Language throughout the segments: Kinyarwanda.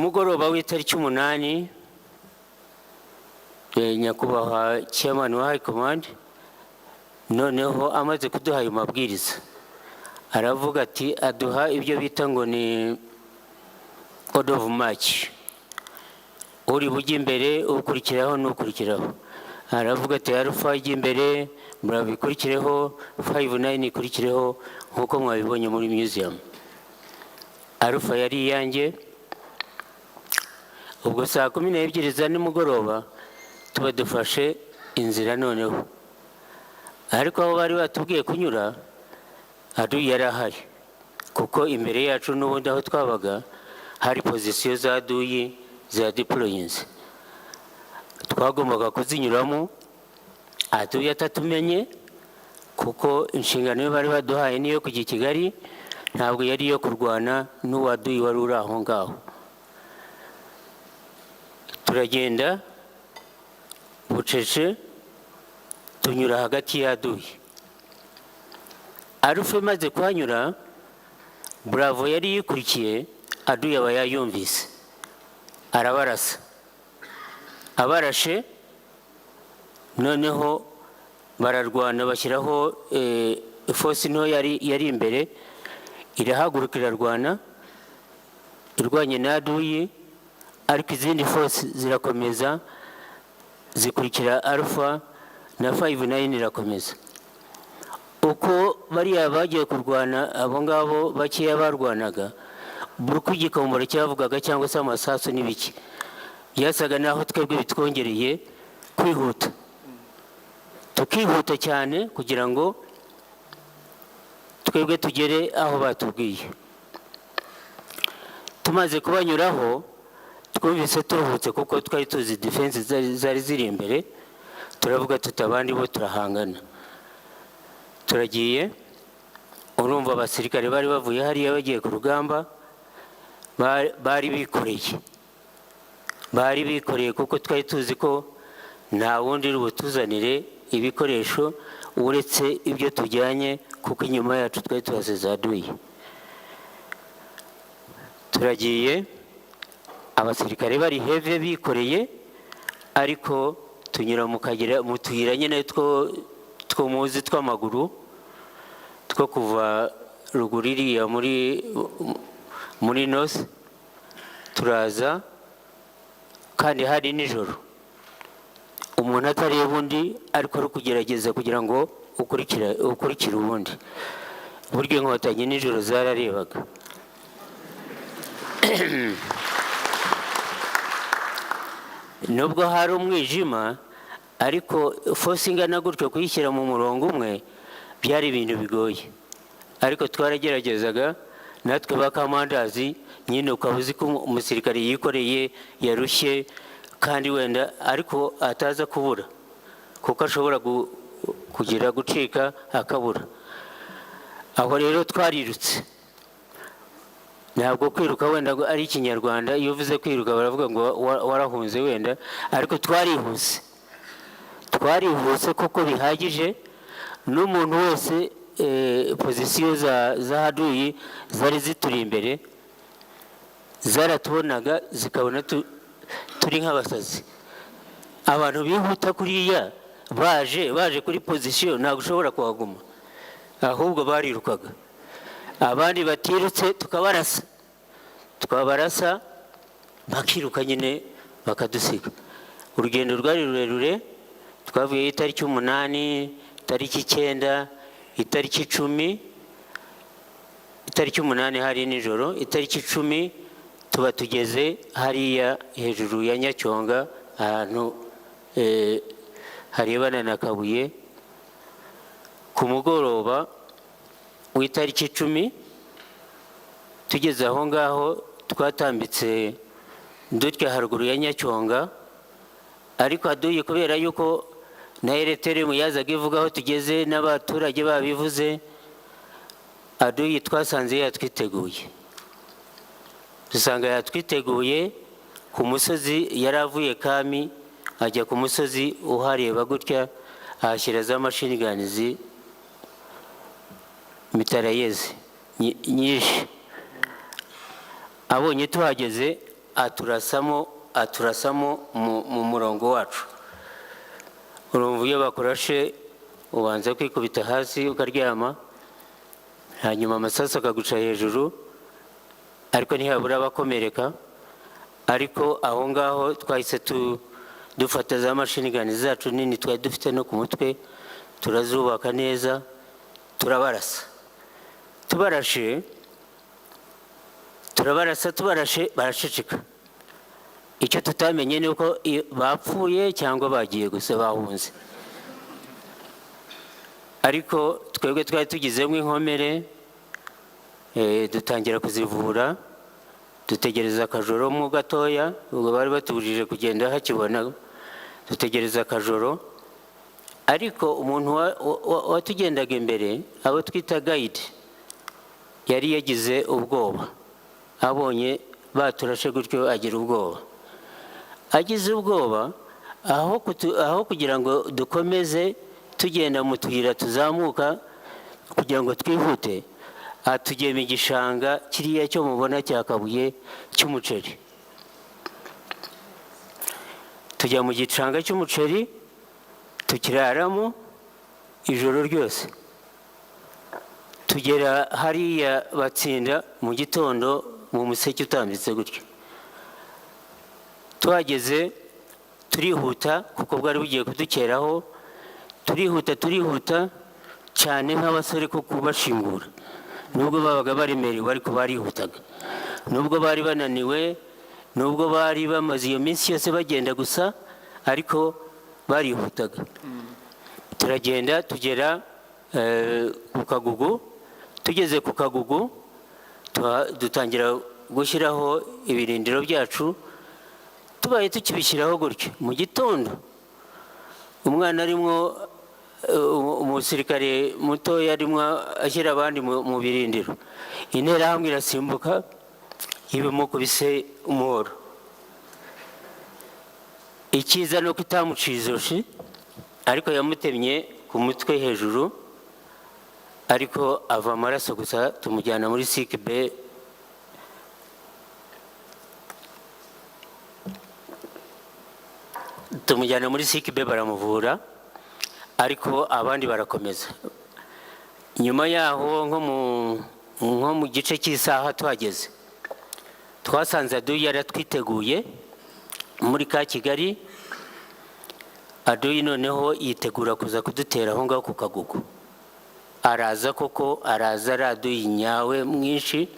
Mugoroba w'itariki 8, nyakubahwa chairman wa high command noneho amaze kuduha ayo mabwiriza, aravuga ati, aduha ibyo bita ngo ni order of march, uri bujye imbere, ukurikiraho n'ukurikiraho. Aravuga ati: "Alpha ijya imbere, murabikurikireho, 59 ikurikireho," nk'uko mwabibonye muri museum. Alpha yari iyanjye. Ubwo saa 12 za nimugoroba tuba dufashe inzira noneho, ariko aho bari batubwiye kunyura adui yari ahari, kuko imbere yacu n'ubundi aho twabaga hari position za adui za deployinze. Twagombaga kuzinyuramo adui atatumenye, kuko inshingano yo bari baduhaye niyo kujya i Kigali, ntabwo yari iyo kurwana n'uwadui wari uri aho ngaho. Turagenda bucece, tunyura hagati y'adui. Alpha imaze kuhanyura, Bravo yari yikurikiye, adui aba yayumvise, arabarasa. Abarashe noneho bararwana, bashyiraho force nto yari imbere, irahaguruka irarwana, irwanye na adui, ariko izindi force zirakomeza zikurikira Alpha na 59 irakomeza. Uko bariya bagiye kurwana, abo ngabo bakeya barwanaga, buri uko igikomboro cyavugaga cyangwa se amasasu n'ibiki, byasaga naho twebwe bitwongereye kwihuta, tukihuta cyane kugira ngo twebwe tugere aho batubwiye. Tumaze kubanyuraho twumvise turuhutse, kuko twari tuzi defense zari ziri imbere. Turavuga tuti: "Abandi bo turahangana." Turagiye. Urumva abasirikare bari bavuye hariya bagiye ku rugamba bari bikoreye, bari bikoreye, kuko twari tuzi ko nta wundi uri butuzanire ibikoresho uretse ibyo tujyanye, kuko inyuma yacu twari tuhasize adui. Turagiye, abasirikare bari heavy bikoreye, ariko tunyura mu kagera, mu tuyira nyine two muzi tw'amaguru, two kuva ruguru iriya muri north. Turaza kandi hari nijoro, umuntu atareba undi, ariko ari kugerageza kugira ngo ukurikire ubundi. Burya Inkotanyi nijoro zararebaga. Nubwo hari umwijima, ariko force ingana gutyo kuyishyira mu murongo umwe byari ibintu bigoye, ariko twarageragezaga natwe ba commanders nyine. Ukaba uzi ko umusirikare yikoreye, yarushye, kandi wenda ariko ataza kubura, kuko ashobora kugira gucika akabura. Aho rero twarirutse. Ntabwo kwiruka wenda ngo ari Ikinyarwanda. Iyo uvuze kwiruka baravuga ngo warahunze wenda, ariko twarihuse, twarihuse kuko bihagije n'umuntu wese. Position za adui zari zituri imbere zaratubonaga, zikabona turi nk'abasazi, abantu bihuta kuriya baje kuri position, ntabwo ushobora kuhaguma. Ahubwo barirukaga, abandi batirutse tukabarasa, twabarasa bakiruka nyine bakadusiga. Urugendo rwari rurerure. Twavuyeyo itariki 8, itariki 9, itariki 10. Itariki 8 hari nijoro, itariki 10 tuba tugeze hariya hejuru ya Nyacyonga, ahantu harebana na Kabuye. Ku mugoroba w'itariki 10 tugeze aho ngaho, twatambitse dutya haruguru ya Nyacyonga, ariko adui, kubera yuko na RTLM yazaga ivuga aho tugeze n'abaturage babivuze, adui twasanze yatwiteguye. Dusanga yatwiteguye ku musozi. Yari avuye Kami ajya ku musozi uhareba gutya, ahashyira za machine guns, mitrailleuses nyinshi. Abonye tuhageze aturasamo aturasamo mu murongo wacu. Urumva, iyo bakurashe ubanza kwikubita hasi ukaryama, hanyuma amasasu akaguca hejuru, ariko ntihabura abakomereka. Ariko aho ngaho twahise dufata za machine gun zacu nini twari dufite no ku mutwe, turazubaka neza, turabarasa. Tubarashe, turabarasa, tubarashe, baraceceka. Icyo tutamenye ni uko iyo bapfuye cyangwa bagiye gusa bahunze. Ariko twebwe twari tugizemo inkomere, dutangira kuzivura, dutegereza akajoro mo gatoya. Ubwo bari batubujije kugenda hakibona, dutegereza akajoro. Ariko umuntu watugendaga imbere, abo twita guide, yari yagize ubwoba. Abonye baturashe gutyo agira ubwoba. Agize ubwoba, aho kugira ngo dukomeze tugenda mu tuyira tuzamuka kugira ngo twihute, atugema igishanga kiriya cyo mubona cya Kabuye cy'umuceri. Tujya mu gishanga cy'umuceri, tukiraramo ijoro ryose, tugera hariya batsinda mu gitondo mu museke utambitse gutyo. Tuhageze turihuta, kuko bwari bugiye kudukeraho. Turihuta, turihuta cyane nk'abasore ko kubashingura. Nubwo babaga baremerewe, ariko barihutaga, nubwo bari bananiwe, nubwo bari bamaze iyo minsi yose bagenda gusa, ariko barihutaga. Turagenda, tugera ku Kagugu. Tugeze ku Kagugu, dutangira gushyiraho ibirindiro byacu. Tubaye tukibishyiraho gutyo, mu gitondo umwana arimo, umusirikare mutoya arimo ashyira abandi mu birindiro, Interahamwe irasimbuka, ibimukubise umuhoro. Icyiza ni uko itamuciye ijosi, ariko yamutemye ku mutwe hejuru, ariko ava amaraso gusa. Tumujyana muri sick bay. Tumujyana muri sick bay, baramuvura, ariko abandi barakomeza. Nyuma yaho, nko mu gice cy'isaha tuhageze, twasanze aduyi yaratwiteguye muri ka Kigali. Aduyi noneho yitegura kuza kudutera aho ngaho ku Kagugu. Araza koko, araza ari aduyi nyawe mwinshi,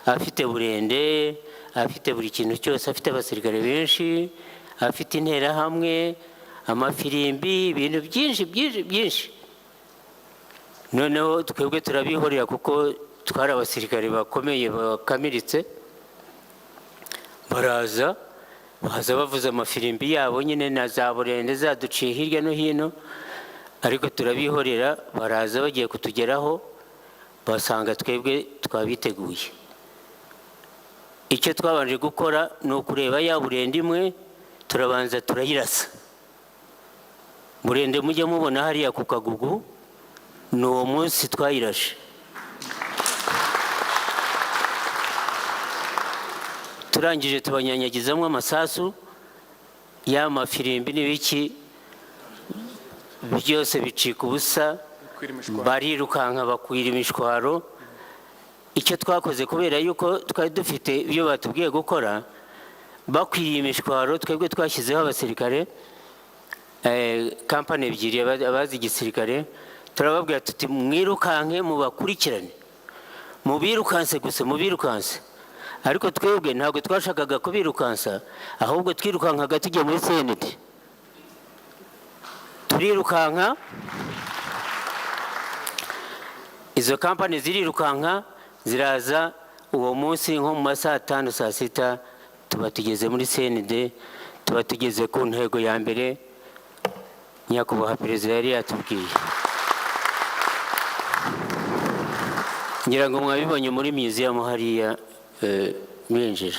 afite burende, afite buri kintu cyose, afite abasirikare benshi, afite Interahamwe, amafirimbi, ibintu byinshi byinshi byinshi. Noneho twebwe turabihorera, kuko twari abasirikare bakomeye bakamiritse. Baraza, baza bavuza amafirimbi yabo nyine na za burende zaduciye hirya no hino, ariko turabihorera. Baraza, bagiye kutugeraho basanga twebwe twabiteguye. Icyo twabanje gukora ni ukureba ya burende imwe, turabanza turayirasa. Burende mujya mubona hariya ku Kagugu, ni uwo munsi twayirashe. Turangije tubanyanyagizamo amasasu, ya mafirimbi n'ibiki byose bicika ubusa. Bakwira imishwaro. Barirukanka, bakwira imishwaro. Icyo twakoze, kubera yuko twari dufite ibyo batubwiye gukora, bakwiriye imishwaro, twebwe twashyizeho abasirikare, kampani ebyiri, abazi igisirikare, turababwira tuti: "Mwirukanke mubakurikirane, mubirukanse gusa, mubirukanse." Ariko twebwe ntabwo twashakaga kubirukansa, ahubwo twirukankaga tujya muri CND. Turirukanka, izo kampani zirirukanka, ziraza. Uwo munsi nko mu ma saa 5, saa 6, tuba tugeze muri CND, tuba tugeze ku ntego ya mbere nyakubahwa perezida yari yatubwiye. Ngira ngo mwabibonye muri museum hariya, binjira.